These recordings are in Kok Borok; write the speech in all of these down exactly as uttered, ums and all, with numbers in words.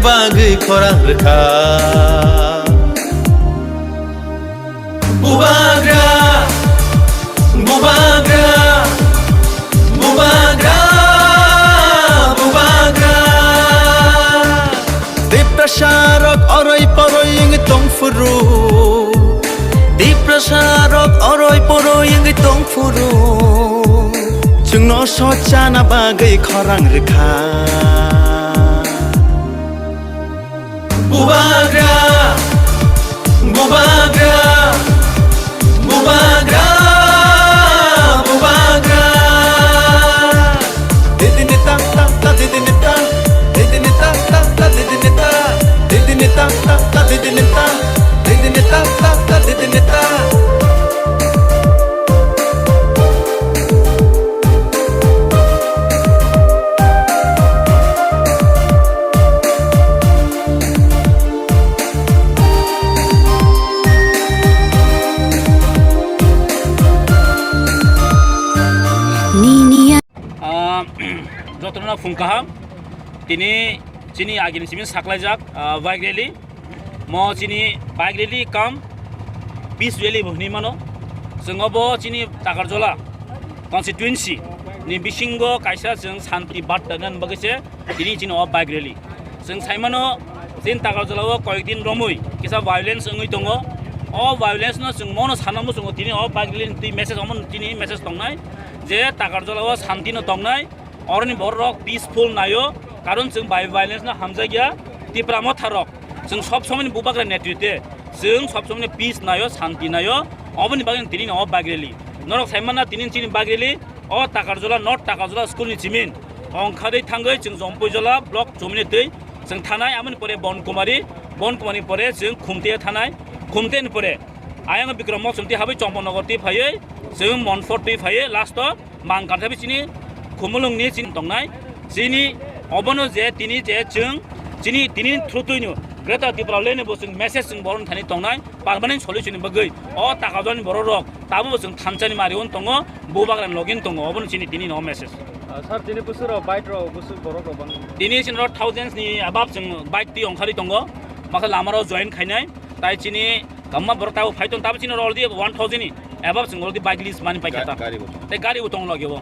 bagwi khorang rwkha. Bubagra, bubagra, bubagra, bubagra. Tiprasa rok oroi poroi wngwi tongphuru. Tiprasa rok oroi poroi wngwi tongphuru. Chwngno sochana bagwi khorang rwkha. Bubagra, bubagra, bubagra, bubagra. Didini ta ta ta, didini ta, didini ta ta ta, didini ta, didini ta ta ta, didini ta, didini ta ta ta, didini ta. Ah, jotono phung kaham. Tini chini agini simin saklaijak, ah, bike rally. Mo chini bike rally kam peace rally bo hinwi mano. Chwng obo chini Takarjola constituency ni bisingo kaisa chwng santi barta nan bagwi se tini chini o bike rally. Chwng sai mano chini Takarjola o koyek din romwi kisa violence wngwi tongo. O violence no chwng mono sana muchungo tini o bike rally ni twi message omo tini message tongnai je Takarjola o santi no tongnai. Oroni borok peaceful naio, karon chwng bai violence no hamjakya. Tipra motha rok chwng sob somoi ni bubagra netritwe chwng sob somoi ni peace naio, shanti naio. Oboni bagwi tini no bike rally norok sai manna tini chini bike rally o Takarjola, North Takarjola school ni chimin ongkhadei thangwi chwng Jompuijola block chomini twi chwng thanai, amoni pore Bonkumari, Bonkumari pore chwng Khumte thanai, Khumte ni pore ayang Bikram Mok chwng twi habwi Chomponogo twi phaiwi chwng Monfort twi phaiwi last o Mangkar thabi chini khumulungni chini tongnai. Chini obono je tini je chwng chini tini through twino Greater Tipraland ni bo chwng message chwng borok thani tongnai permanent solution ni bagwi. O Takarjolani borok rok tabuk bo chwng thansa ni mari on tongo, bubagra ni login tongo, obono chini tini no message. Ah, sir, tini bwswk rok bike rok bwswk borok rok bang? Tini chini rok thousands ni above chwng bike twi ongkhari tongo, masa lama rok join khainai, tai chini Kamma borok tabuk phai tong, tabuk chini already one thousand ni above chwng already bike list mani paikha ta. Ga-, gari bo tongo. Tei gari bo tongo logi bo.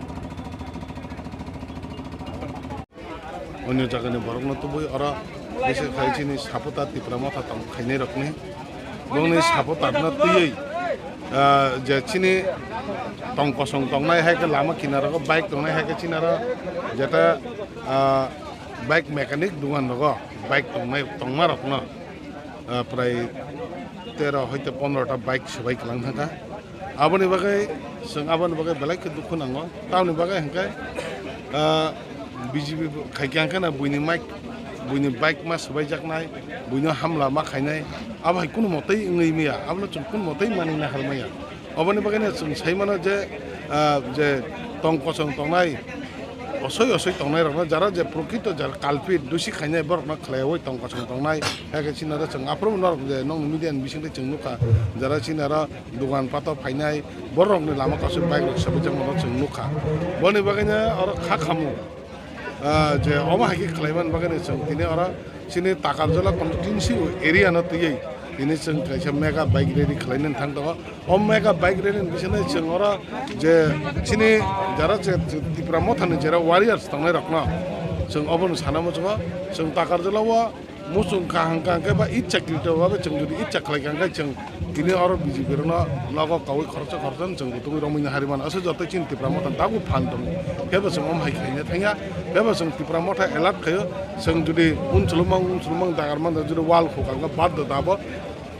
Onyo jagani borokno tubui oro bisi khai chini supporter Tipra Motha tong khainai rokni. Bongni supporter no twiwi, ah, je chini tong kosong tongnai hai khe lama kinaro bike tongnai hai khe chini aro jeta, ah, bike mechanic dugan rogo bike tongnai tongma rokno. Ah, prai tero hoite pondro ta bike swbai kwlang thangkha. Aboni bagwi chwng aboni bagwi belai khe dukhu nango. Tamoni bagwi hwnkhe, ah, B J P bo khaikhe hwnkhe na buini mic, buini bike ma swbaijaknai, buino hamla ma khainai. Abo hai kunu motei wngwi maya, abono chwng kunu motei manwi nahar maya. Oboni bagwino chwng sai mano je, ah, je tong kosong tongnai, osoi osoi tongnai rokno, jara je prokrito jara culprit, dusi khainai borokno khlaiwi tong kosong tongnai, hakhe chini oro chwng aphuru norok je nokni media ni bisingtwi chwng nukha, jara chini oro dogan pato phainai borokni lama kasui bike rok swbaijak mano chwng nukha. Boni bagwino oro kha khamu. Ah, je omo hai khe khlaiman bagwino chwng tini oro chini Takarjala constituency area no twiwi tini chwng kaisa mega bike rally khlainani thang tongo. O mega bike rally ni bisingo chwng oro je chini jara je Tipra Motha ni jera warriors tongnai rokno chwng obono sana muchungo. Chwng Takarjala o muchung kaham kaham khe ba itsa krito ba chwng jodi itsa khlai kaham khe chwng tini oro B J P rokno nogo kaui khoroksa khoroksa no chwng rutugwi romwi nahari mano. Aswk joto chini Tipra Motha ni tabuk phan tongo. Phiyaba chwng omo hai khaina thangya. Phiyaba chwng Tipra Motha alert khaio. Chwng jodi unchulumang unchulumang dagar manda jodi wal khukang khe baddo da abo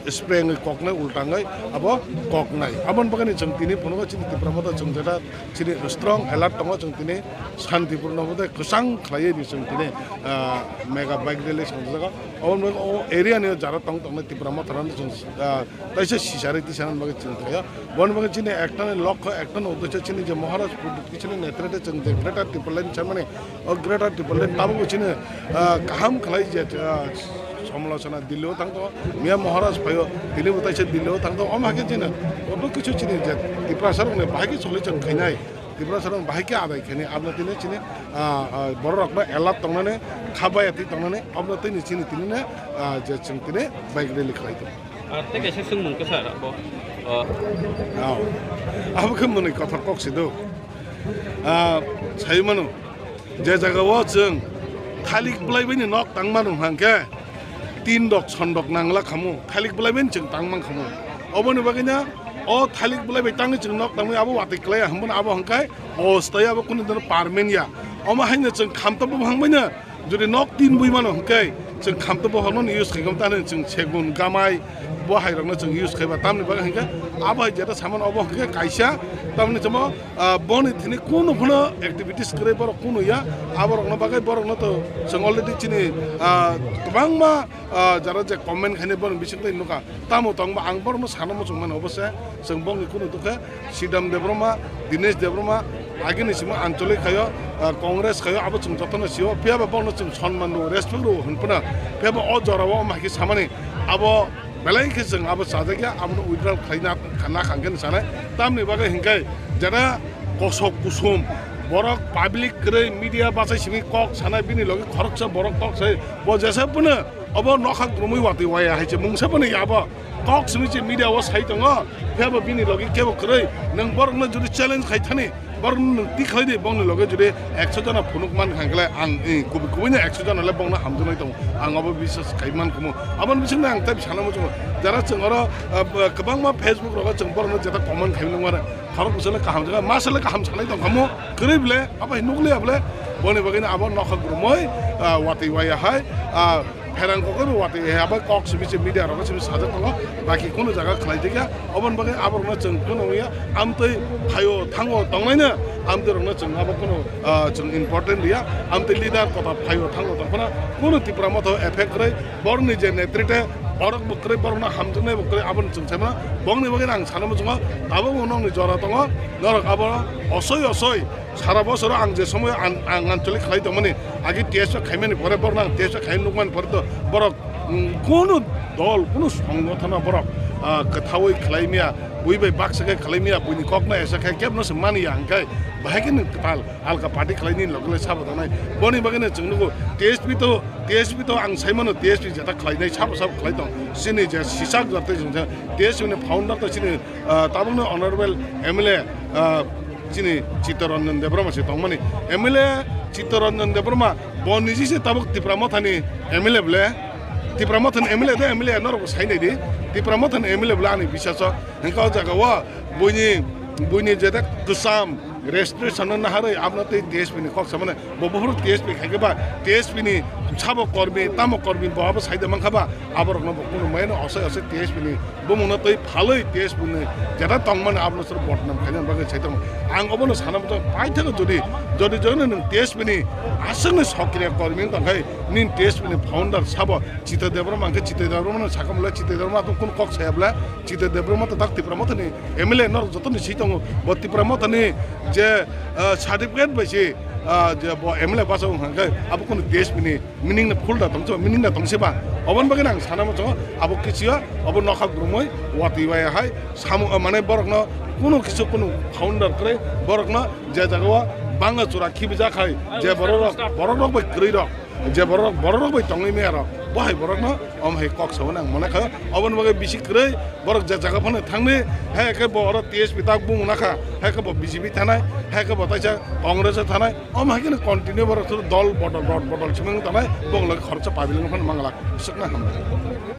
spray wngwi koknai ulta wngwi abo koknai. Aboni bagwino chwng tini phunukgo chini Tipra Motha chwng jeta chini strong alert tongo chwng tini. Santipurno bo tei kwchang khlaiwi ni chwng tini, ah, mega bike rally swngjak jago. Obo wngkha o area ni jara tong tongnai Tipra Motha rok chwng, ah, taisa sisarwi tisanani bagwi chwng khlaio. Boni bagwi chini ekta ni lokho, ekta ni uddesho chini je Maharaj Pradyut Kishore ni netrite chwng je Greater Tipraland ni chairman ni, o Greater Tipraland ni tabukbo chini, ah, kaham khlai je, ah, somalochona Delhi o thang tongo. Miya Maharaj phaio, tini bo taisa Delhi o thang tongo. Omo hai khe chini kotor kisu chini je Tiprasa rok ni bahai khe solution khainai. Tiprasa rok bahai khe adai khaini abno tini chini, ah, ah, borok rokno alert tongnani, kha baya twi tongnani, abno tini chini tini ne, ah, je chwng tini bike rally khlai tongo. Ar tei kaisa swngmung khe sir abo, ah, Oh. Abo khe mwnwi kothok kok si do. Ah, sai mano, je jaga o chwng thalik bwlai bai ni nok tang mano hwnkhe, tin dok son dok nangla khamu, thalik bwlai bai ni chwng tang man khamu. Oboni bagwi no o thalik bwlai bai tangwi chwng nok tangwi abo watwi klai ya hwnba no abo hwnkhe o staya abo kunu dino permanent ya. Omo hai no chwng khamtop bwphang bai no jodi nok tin bui mano hwnkhe chwng khamtop bohorno use khai khamu, tani chwng segun gamai bo hai rokno chwng use khaiba, tamni bagwi hwnkhe abo hai jeta saman obo hwnkhe kaisa tamni chamo, ah, boni thini kunu phano activities kwrwi borok kunu ya, aborokno bagwi borokno to chwng already chini, ah, kwbangma, ah, jara je comment khainai borok bising twi nukha. Tamo tongba ang borokno sana muchung mano, obo se chwng bokni kunu dukhe Sidam Debbarma, Dinesh Debbarma, agini simo Anchalik khayo, ah, Congress khayo, abo chwng jotono sio, phiya ba bokno chwng sonman rwo, respect rwo hwn phano, phiya ba o jora o omo hai khe samani abo belai khe chwng abo chajakya, abono withdraw khlaina khana khang khe sanai. Tamni bagwi hwnkhe jara kosok kusum borok public kwrwi media bachai simi kok sanai, bini logi khoroksa borok kok sai bo jesa phano Obo nokha grumwi watwi waya hai se mungsa bwni abo kok simi se media o sai tongo, phiyaba bini logi kebo kwrwi. Nwng borokno jodi challenge khai thani, borokno nwng tik khlai di, bongni loge jodi ekso jona phunuk man kha hwnkhe ang, eh, kubui kubui no ekso jona le bongno hamjaknai tongo, ang obo biswas khai man khumu. Aboni bisingno ang tei sana muchungo, jara chwng oro, ah, kwbangma Facebook rogo chwng borokno jeta comment khai nang mano. Khorok bwsale kaham jaga, masale kaham sanai tong khamu, kwrwi bwle, abo hai nukliya bwle, boni bagwino abo nokha grumwi, ah, watwi waya hai, ah, pherang kokoi bo watwi waya hai, abo kok simi se media rok simi sajak tongo, baki kunu jaga khlai dikya, oboni bagwi aborokno chwng phano wngya, amtwi phaio thango tongnaino, amtwi rokno chwng abo kunu, ah, chwng important riya, amtwi leader kota phaio thango tongphano, kunu Tipra Motha effect kwrwi, Borokni je netrite borok bo kwrwi, borokno hamjaknai bo kwrwi, aboni chwng sai mano. Bongni bagwi ang sana muchungo, tabukbo nokni jora tongo, norok abo osoi osoi sara bosoro ang je somoio ang, ang anchalik khlai tongmani, agi T S P khaimani pore, borokno ang T S P khai nukmani pore to borok, mm, kunu dol, kunu songgothano borok, ah, kwthaui khlai miya, bui bai baksa khe khlai miya, buini kokno esa khe kebno se mani ya, hwnkhe bahai khe nwng kwtal. Alka party khlaini loge le sabo tongnai. Boni bagwino chwng nugo T S P to, T S P to ang sai mano T S P jeta khlainai sabo sabo khlai tong. Chini je sisak jotoi chwng T S P ni founder to chini, ah, tabukno honorable M L A, ah, chini Chittaranjan Debbarma se tongmani. M L A Chittaranjan Debbarma bo niji se tabuk Tipra Mothani M L A bole. Tipra Mothani M L A de M L A norok bo sai nai di. Tipra Mothani M L A bole ani biswaso. Hwnkhe o jaga o buini, buini jeta kwcham registration no naharwi abno tei T S P ni kok samani bo buphuru T S P khai khe ba T S P ni sabo kormi tamo kormi bo abo saida mankha ba aborokno bo kunu maya no osai osai T S P ni bumung no twi phalwi T S P ni jeta tongmani abono soro bodnam khaina bagwi sai tongo. Ang obono sana muchungo paithakgo jodi, jodi jodi nwng T S P ni aswkni sokriya kormi wng tongkhai nini T S P ni founder sabo Chita Debbarma hwnkhe Chita Debbarma no sakha mole Chita Debbarma to kunu kok saya bole Chita Debbarma to tak Tipra Mothani M L A norok joto ni si tongo. Bo Tipra Mothani je, ah, certificate bai si, ah, je bo M L A basa wng kha khe abo kunu T S P ni meaning no full da tong se ba, meaning da tong se ba. Oboni bagwi ang sana muchungo abo kisiyo abo nokha grumwi watwi waya hai samo, ah, mane borokno kunu kisu kunu founder kwrwi borokno je jaga o banga chura khibijak hai je borok rok, borok rok bai kwrwi rok. Je borok, borok rok bai tongwi maya rok, bo hai borok no omo hai kok sao nang mane kha, oboni bagwi bisi kwrwi borok je jaga phano thangni, hai khe bo oro T S P tak bung na kha, hai khe bo B J P thanai, hai khe bo taisa Congress o thanai, omo hai khe continue borok dol bodol rot bodol simi wng thanai, bong lagi khoroksa pabileng phano manglak, swkna hambai.